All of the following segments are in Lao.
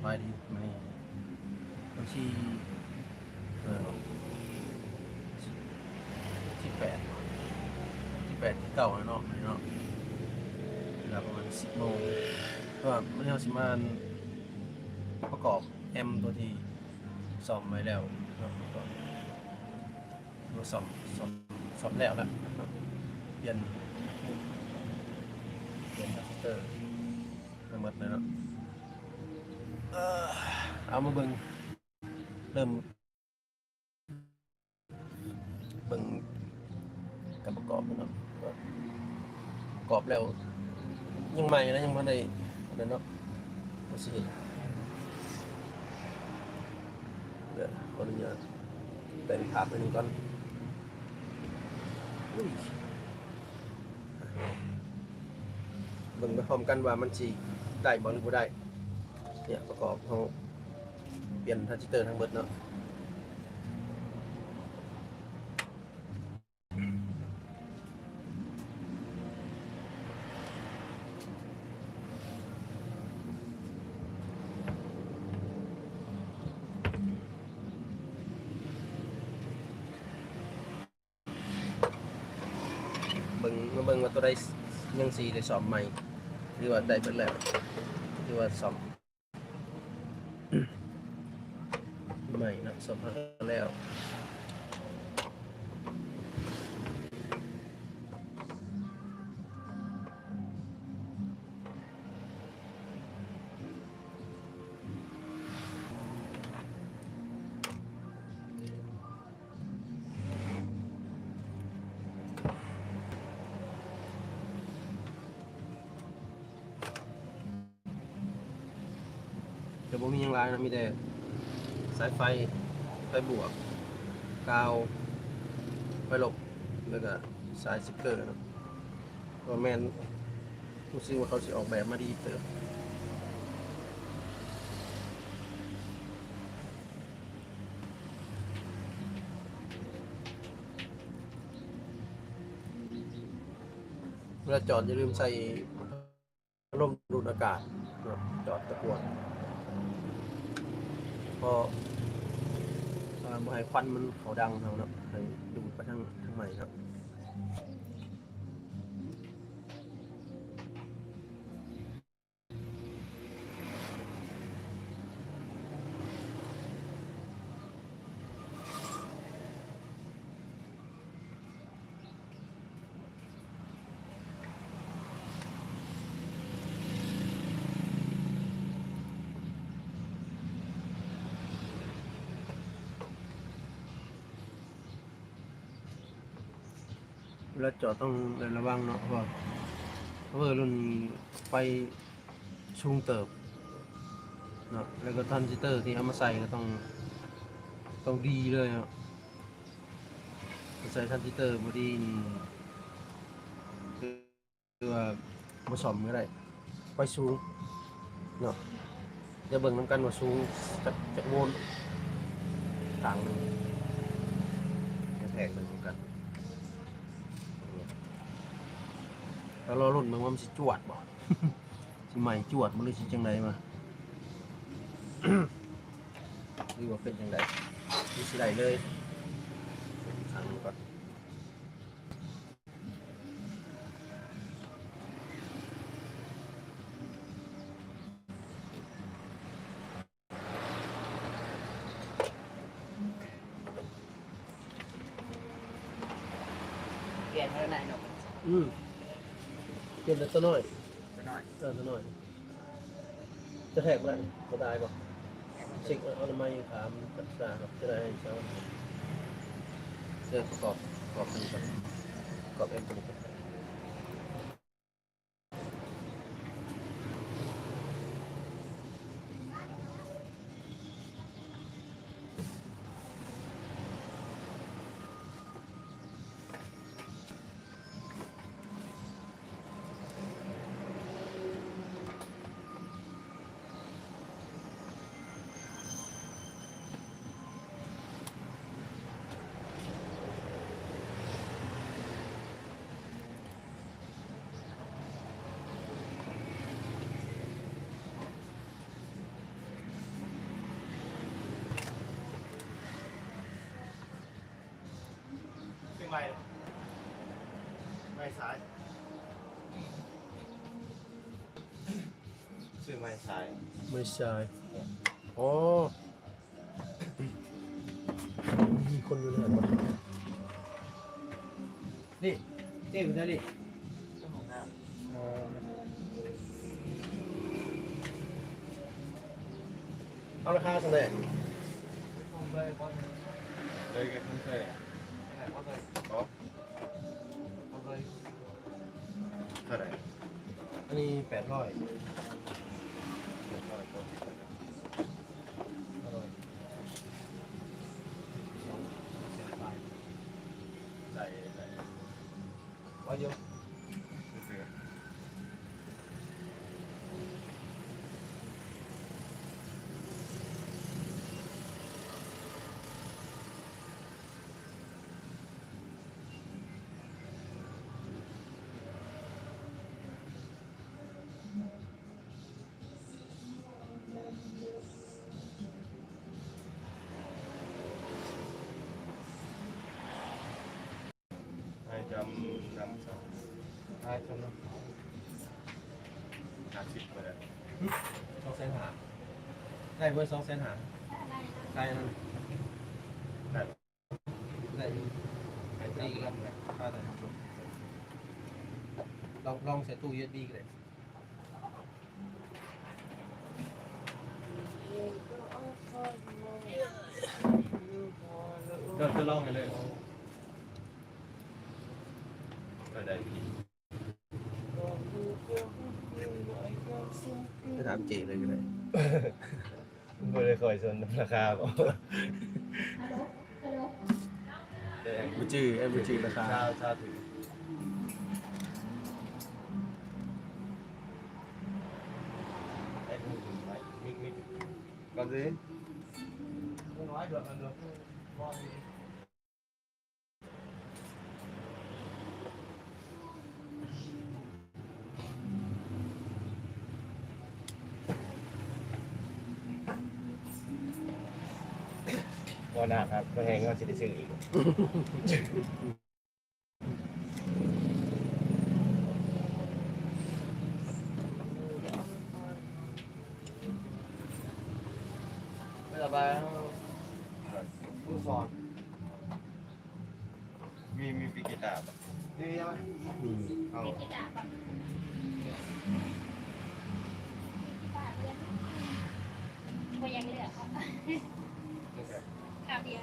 ສະບາຍດີ ມື້ນີ້ວັນທີ ເອີ ສິບແປດ ສິບແປດ ທີເກົ້າແລ້ວເນາະ ມື້ນີ້ເນາະ ເວລາປະມານສິບໂມງ ເພາະວ່າມື້ນີ້ເຮົາຊິມາປະກອບແອັມໂຕທີ່ສ້ອມໄວ້ແລ້ວເນາະ ວ່າສ້ອມ ສ້ອມ ສ້ອມແລ້ວລະ ປ່ຽນ ປ່ຽນທຣານຊິສເຕີທັງໝົດເລີຍເນາະ ເອີ ເອົາມາເບິ່ງ ເລີ່ມເບິ່ງການປະກອບເນາະ ປະກອບແລ້ວ ຍັງໃໝ່ນະ ຍັງບໍ່ໄດ້ນັ້ນເນາະ ກໍຊິເຮັດ ດຽວຂໍອະນຸຍາດແຕ່ງພາບໜ້ອຍໜຶ່ງກ່ອນ ອຸ້ຍ ເບິ່ງໄປພ້ອມກັນວ່າມັນຊິໄດ້ບໍ່ ຫຼືບໍ່ໄດ້ ເນີ້ຍ ປະກອບ ເຮົາປ່ຽນທຣານຊິສເຕີທັງເບິດເນາະ. ເບິ່ງ ມາເບິ່ງວ່າໂຕໃດຍັງຊິໄດ້ສ້ອມໃໝ່ ຫຼືວ່າໄດ້ເບິດແລ້ວ ຫຼືວ່າສ້ອມ ໃໝ່ເນາະ ສອບຜ່ານແລ້ວ ກະບໍ່ມີຫຍັງຫຼາຍເນາະ ມີແຕ່ສາຍໄຟ ໄຟບວກ ກາວ ໄຟລົບ ແລ້ວກະສາຍສະຕິກເກີເນາະ ກໍແມ່ນ ຮູ້ສຶກວ່າເຂົາຊິອອກແບບມາດີເຕີບ. ເວລາຈອດຢ່າລືມໃສ່ພັດລົມດູດອາກາດເນາະ ຈອດຕະກວດ ເພາະ ເອີ ບໍ່ໃຫ້ຄວັນມັນເຂົ້າດັງເຮົາເນາະ ໃຫ້ດູດໄປທາງ ທາງໃໝ່ເນາະ. ເວລາຈອດຕ້ອງໄດ້ລະວັງເນາະ ເພາະວ່າ ເພາະວ່າລຸ້ນນີ້ໄຟສູງເຕີບເນາະ ແລ້ວກໍທຣານຊິສເຕີທີ່ເອົາມາໃສ່ກໍຕ້ອງ ຕ້ອງດີເລີຍເນາະ ໃສ່ທຣານຊິສເຕີບໍ່ດີນີ້ ຄືວ່າບໍ່ສ້ອມກໍໄດ້ ໄຟສູງເນາະ ດຽວເບິ່ງນຳກັນວ່າສູງຈັກ ຈັກໂວນ ທາງໜຶ່ງ ດຽວແທກເບິ່ງນຳກັນ ແລ້ວລໍລຸ້ນເບິ່ງວ່າມັນຊິຈວດບໍ່ ຊິໄໝ້ຈວດບໍ່ ຫຼືຊິຈັ່ງໃດວະ ຫຼືວ່າເປັນຈັ່ງໃດ ຫຼືຊິໄດ້ເລີຍ ເບິ່ງທາງໜຶ່ງກ່ອນ. ປ່ຽນເທົ່ານັ້ນເນາະ ອືມ ປ່ຽນແຕ່ຕົວນ້ອຍ ຕົວນ້ອຍ ເອີ ຕົວນ້ອຍ. ຈະແທກບໍ່ໄດ້ ບໍ່ຕາຍບໍ່? ເຊັກອະນາໄມ ຖາມຮັກສາ ຈະໄດ້ເຊົາ ເຊິ່ງປະກອບ ປະກອບຕົວນີ້ກ່ອນ ປະກອບແອັມຕົວນີ້ກ່ອນ. ໂ ໄມ້ ໄມ້ຊາຍ ຊື້ໄມ້ຊາຍ ໄມ້ຊາຍ ອໍ ມີຄົນຢູ່ໃນຫັ້ນບໍ່? ນີ້ ເອ ຢູ່ໃສນີ້? ເອົາລາຄາເທົ່າໃດ? ເລີຍກັນເທົ່າໃດ? ເທົ່າໃດ? ອັນນີ້ແປດຮ້ອຍ ແປດຮ້ອຍ ຫ້າຮ້ອຍ ໄດ້ ໄດ້ ໄດ້ຢູ່. ອ້າຍຈຳ ຈຳ ອ້າຍຈຳ ຫ້າສິບ ບໍ່ໄດ້ ສອງແສນຫ້າ ໄດ້ເບີດ ສອງແສນຫ້າ ໄດ້ ໄດ້ ໄດ້ ໄດ້ອີກລຳນະ ລອງ ລອງໃສ່ຕູ້ຢູເອັສບີກໍໄດ້. ເຈົ້າ ເຈົ້າລອງໃຫ້ເລີຍ ເອີ ໄດ້ ໄປຖາມເຈເລີຍກໍໄດ້ ບໍ່ໄດ້ຄ່ອຍສົນນຳລາຄາບໍ່? ບໍ່ຈື່ ແອບບໍ່ຈື່ລາຄາ ຊາວ ຊາວຖືກ ໄດ້ຮູ້ຖືກໄວ້ ມິກ ມິກ ກ່ອນຊິ ນ້ອຍເດືອນ ເດືອນ ບໍ່ໜ້າຄັກ ບໍ່ແຮງເຮົາຊິໄດ້ຊື້ອີກ ໄປລະບາຍ ຜູ້ສອນ ມີ ມີປີກກີຕາບໍ່? ມີ ມີ ເອົາ ບໍ່ຢາກເລືອກ ເອົາ ໂອເຄ ຄາວດຽ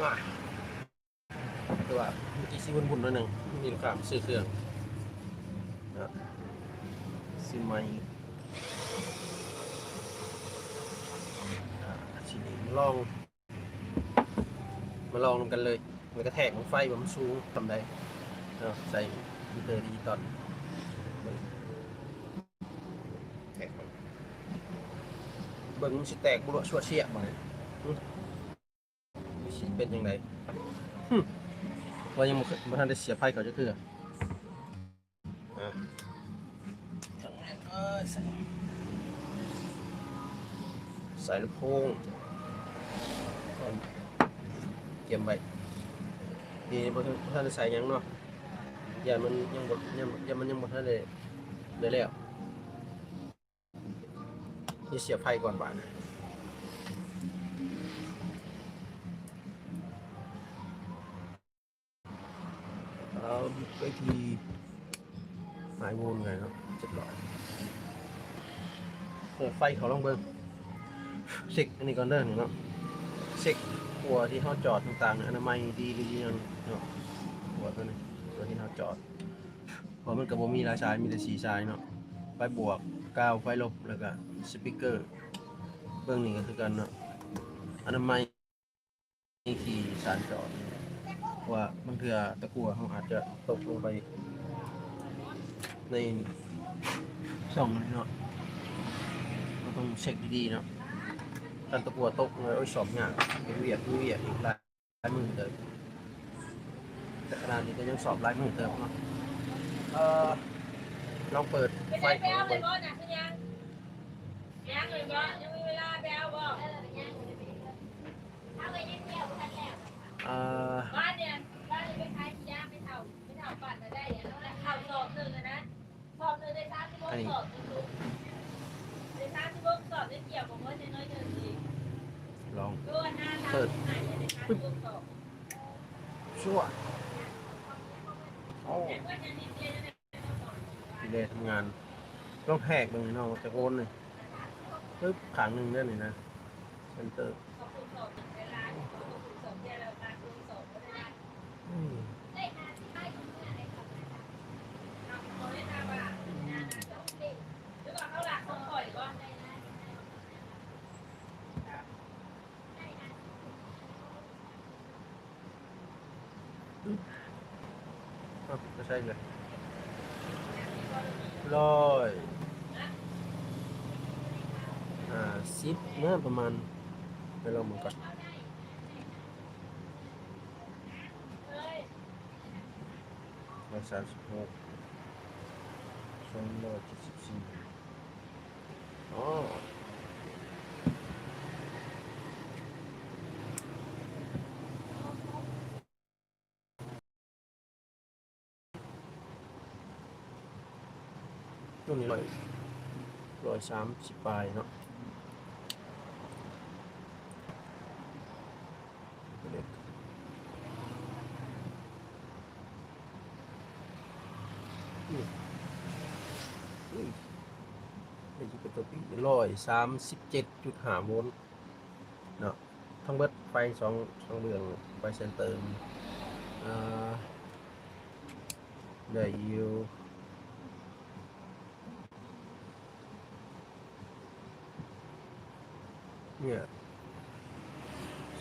ວ. ແຕ່ວ່າເມື່ອກີ້ຊິວຸ່ນໆໜ້ອຍໜຶ່ງ ມີລູກຄ້າມາຊື້ເຄື່ອງ ຊື້ໄມ້ ອາ ຊິໄດ້ມາລອງ ມາລອງນຳກັນເລີຍ ແລ້ວກະແທກບັ້ງໄຟວ່າມັນສູງສ່ຳໃດເນາະ ໃສ່ ມິເຕີດິຈິຕອນ ເບິ່ງ ແຕກ ເບິ່ງມັນຊິແຕກບໍ່ລະຊວດຊຽກບໍ່ນີ້ ມັນຊິເປັນຈັ່ງໃດ ຫຶ ວ່າຍັງບໍ່ ບໍ່ທັນໄດ້ເສຍບໄຟເຂົ້າຈັກເທື່ອ. ອ່າ ໃສ່ລຳໂພງ ກຽມໄວ້ ນີ້ບໍ່ທັນ ບໍ່ທັນໄດ້ໃສ່ຫຍັງເນາະ ຢ້ານມັນຍັງບໍ່ ຢ້ານ ຢ້ານມັນຍັງບໍ່ທັນໄດ້ ໄດ້ແລ້ວ. ນີ້ເສຍບໄຟກ່ອນບາດນີ້ ເອົາໄປທີ່ High Volt ເລີຍເນາະ ເຈັດຮ້ອຍ ເປີດໄຟເຂົ້າລອງເບິ່ງ ເຊັກອັນນີ້ກ່ອນເດີນີ້ເນາະ ເຊັກຂົວທີ່ເຮົາຈອດຕ່າງໆ ອະນາໄມດີຫຼືຍັງເນາະ ຂົວຕົວນີ້ ຕົວທີ່ເຮົາຈອດ ເພາະມັນກໍບໍ່ມີຫຼາຍສາຍ ມີແຕ່ສີ່ສາຍເນາະ ໄຟບວກ ກາວ ໄຟລົບ ແລ້ວກໍສະປີກເກີ ເບິ່ງນີ້ກໍຄືກັນເນາະ ອະນາໄມທີ່ສານຈອດ ເພາະວ່າບາງເທື່ອຕະກົ່ວເຮົາອາດຈະຕົກລົງໄປໃນຊ່ອງນີ້ເນາະ ເຮົາຕ້ອງເຊັກດີໆເນາະ ຄັນຕະກົ່ວຕົກ ໂອ້ຍ ສ້ອມຍາກ ເຮັດວຽກ ມີວຽກອີກຫຼາຍ ຫຼາຍມື້ເຕີບ ແຕ່ຂະໜາດນີ້ກໍຍັງສອບຫຼາຍມື້ເຕີບເນາະ ເອີ ລອງເປີດໄຟເຂົ້າເບິ່ງ ຍັງ ຍັງເລີຍບໍ່? ຍັງມີເວລາໄປເອົາບໍ່? ເອີ ບ້ານນີ້ ບ້ານນີ້ໄປຂາຍຂີ້ຢາງ ໄປເຖົ້າ ໄປເຖົ້າປັ່ນນະ ໄດ້ເຂົ້າສອບໜຶ່ງນະ. ສອບໜຶ່ງໄດ້ສາມສິບຫົກ ອັນນີ້ ສອບ ໄດ້ສາມສິບຫົກ ສອບ ໄດ້ກ່ຽວບໍ່ໝົດ ໄດ້ໜ້ອຍໜຶ່ງອີກ ລອງເປີດ ຊວດ ໂອ້ ດີເລຍທຳງານ ລອງແທກເບິ່ງເນາະ ຈະໂອນນີ້ ປຶບ ຂ້າງໜຶ່ງເດ້ນີ້ນະ ເຊັນເຕີ ອືມ ອືມ ເອົາ ກໍໃສ່ເລີຍ ຮ້ອຍຫ້າສິບນະ ປະມານ ໄປລອງເບິ່ງກ່ອນ. ຮ້ອຍສາມສິບຫົກ ສອງຮ້ອຍເຈັດສິບສີ່ ອໍ ຕົວນີ້ຮ້ອຍ ຮ້ອຍສາມສິບປາຍເນາະ. ອືມ ອືມ ຮ້ອຍສາມສິບເຈັດຈຸດຫ້າໂວນເນາະ ທັງເບິດໄຟສອງ ສອງເບື້ອງ ໄຟເຊັນເຕີ ເອີ ໄດ້ຢູ່. ເນຍ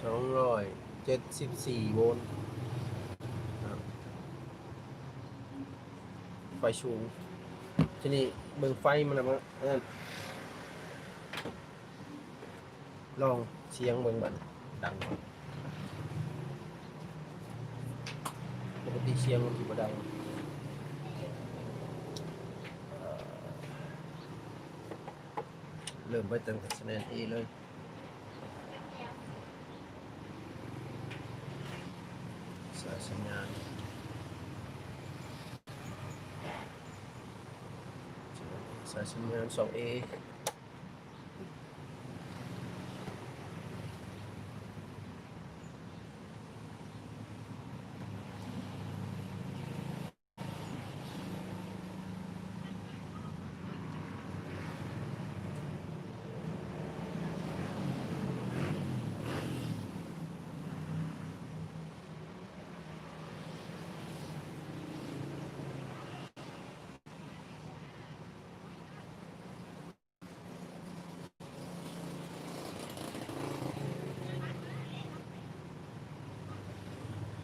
ສອງຮ້ອຍເຈັດສິບສີ່ໂວນ ອ່າ ໄຟສູງ. ທີນີ້ເບິ່ງໄຟມັນນະ ມັນ ລອງສຽງເບິ່ງບາດນີ້ ດັງບໍ່? ປົກກະຕິສຽງມັນຊິບໍ່ດັງ. ເອີ ເລີ່ມໄປຕັ້ງແຕ່ສະແນນເອເລີຍ. ສາຍສັນຍານ ສາຍສັນຍານສອງເອ.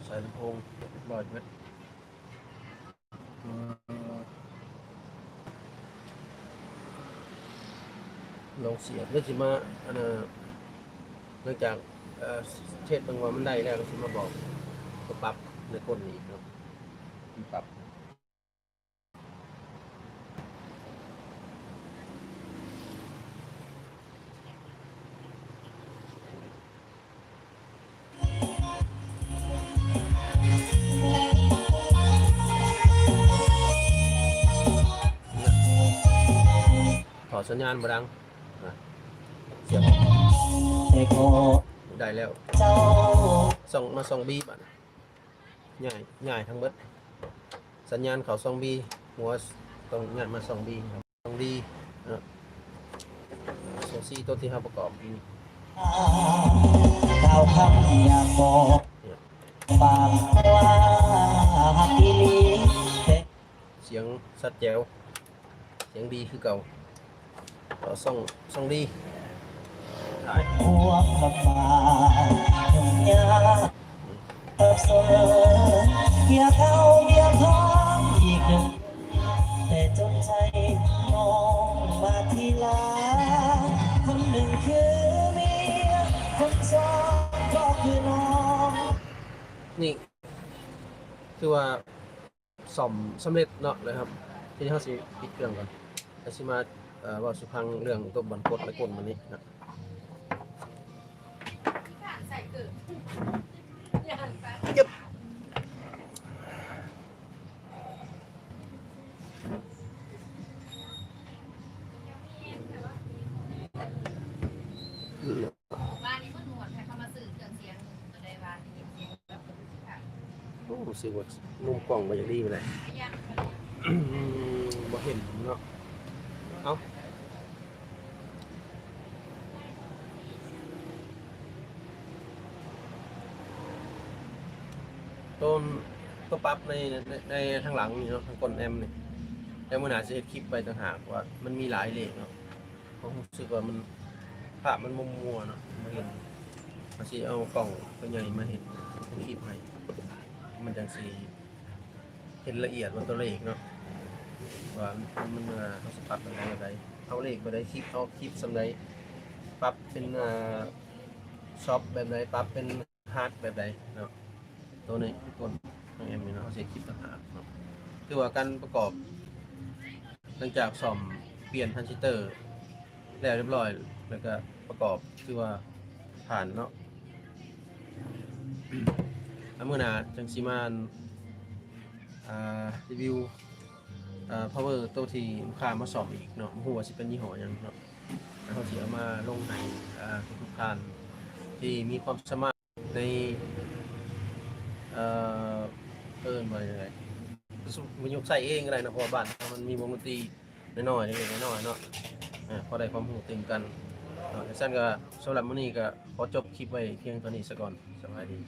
ໃສ່ລຳໂພງຮຽບຮ້ອຍເບິດ. ລອງສຽບ ແລ້ວຊິມາ ອັນນ່າ ຫຼັງຈາກ ເອີ ເທສເບິ່ງວ່າມັນໄດ້ແລ້ວ ກໍຊິມາບອກ ກໍປັບໃນກົ້ນນີ້ອີກເນາະ ປັບ. ພໍສັນຍານບໍ່ດັງ ນະ ສຽງ ເອໂກ ໄດ້ແລ້ວ ຊ່ອງ ມາຊ່ອງບີບາດນີ້ ຍ້າຍ ຍ້າຍທັງເບິດ ສັນຍານເຂົ້າຊ່ອງບີ ຫົວຕ້ອງຍ້າຍມາຊ່ອງບີ ຊ່ອງດີເນາະ ຊ່ອງຊີ ຕົວທີ່ເຮົາປະກອບຢູ່ນີ້ ດາວຄຳຢາກບອກ ປາກວ່າຮັກອີ່ຫຼີ ສຽງຊັດແຈວ ສຽງດີຄືເກົ່າ ເອົາຊ່ອງ ຊ່ອງດີ ຄວາມລຳບາກຫຍຸ້ງຍາກສັບສົນ ເມຍເກົ່າເມຍຂອງອີກໜຶ່ງ ແຕ່ຈົນໃຈນ້ອງມາທີຫຼັງ ຄົນໜຶ່ງຄືເມຍ ຄົນສອງກໍຄືນ້ອງ ນີ້ ຄືວ່າ ສ້ອມສຳເລັດເນາະ ແລ້ວ ທີນີ້ເຮົາຊິປິດເຄື່ອງກ່ອນ ແລ້ວຊິມາ ເອີ ເວົ້າສູ່ຟັງເລື່ອງຕົວບ່ອນກົດ ແລະ ກົ້ນມັນນີ້ນະ ເຈັບ ວ່ານີ້ມັນມ່ວນ ໃຫ້ເຂົາມາຊື້ເຄື່ອງສຽງ ກໍໄດ້ວ່າ ໂອ້ ຮູ້ສຶກວ່າມຸມກ້ອງບໍ່ຢາກດີປານໃດ ບໍ່ເຫັນເນາະ ເອົ້າ ໂຕ ໂຕປັບໃນ ໃນ ໃນທາງຫຼັງນີ້ເນາະ ທາງກົ້ນແອມນີ້ ແຕ່ມື້ໜ້າຊິເຮັດຄລິບໄວ້ຕ່າງຫາກວ່າມັນມີຫຼາຍເລກເນາະ ເພາະຮູ້ສຶກວ່າມັນ ພາບມັນມົວໆເນາະ ບໍ່ເຫັນ ວ່າຊິເອົາກ້ອງໂຕໃຫຍ່ມາເຮັດເປັນຄລິບໃຫ້ ມັນຈັ່ງຊິເຫັນລະອຽດວ່າຕົວເລກເນາະ ວ່າມັນ ມັນ ເຮົາສະປັບແບບໃດ ເອົາເລກແບບໃດ ຄລິບ ເອົາຄລິບສ່ຳໃດ ປັບເປັນ ເອີ ຊອບແບບໃດ ປັບເປັນ ຮາດແບບໃດເນາະ ໂຕນີ້ຕົ້ນທາງແອມນີ້ເນາະ ເຮົາຊິຄິດຕ່າງຫາກເນາະ ຄືວ່າການປະກອບ ຫຼັງຈາກສ້ອມປ່ຽນທຣານຊິສເຕີແລ້ວຮຽບຮ້ອຍ ແລ້ວກະປະກອບ ຄືວ່າຜ່ານເນາະ ອາ ມື້ໜ້າຈັ່ງຊິມາ ອ່າ ຣີວິວ ເອີ ພາວເວີ ໂຕທີ່ລູກຄ້າມາສ້ອມອີກເນາະ ບໍ່ຮູ້ວ່າຊິເປັນຍີ່ຫໍ້ຫຍັງເນາະ ແລ້ວເຮົາຊິເອົາມາລົງໃຫ້ ເອີ ທຸກໆທ່ານທີ່ມີຄວາມສາມາດໃນ ເອີ ເອີ້ນວ່າຈັ່ງໃດ ປະຍຸກໃຊ້ເອງກໍໄດ້ເນາະ ເພາະວ່າບ້ານເຮົາມັນມີວົງດົນຕີນ້ອຍໆ ເລັກໆນ້ອຍໆເນາະ ເອີ ພໍໄດ້ຄວາມຮູ້ຕື່ມກັນເນາະ ຈັ່ງຊັ້ນກໍສຳລັບມື້ນີ້ກໍຂໍຈົບຄລິບໄວ້ພຽງເທົ່ານີ້ສາກ່ອນ ສະບາຍດີ.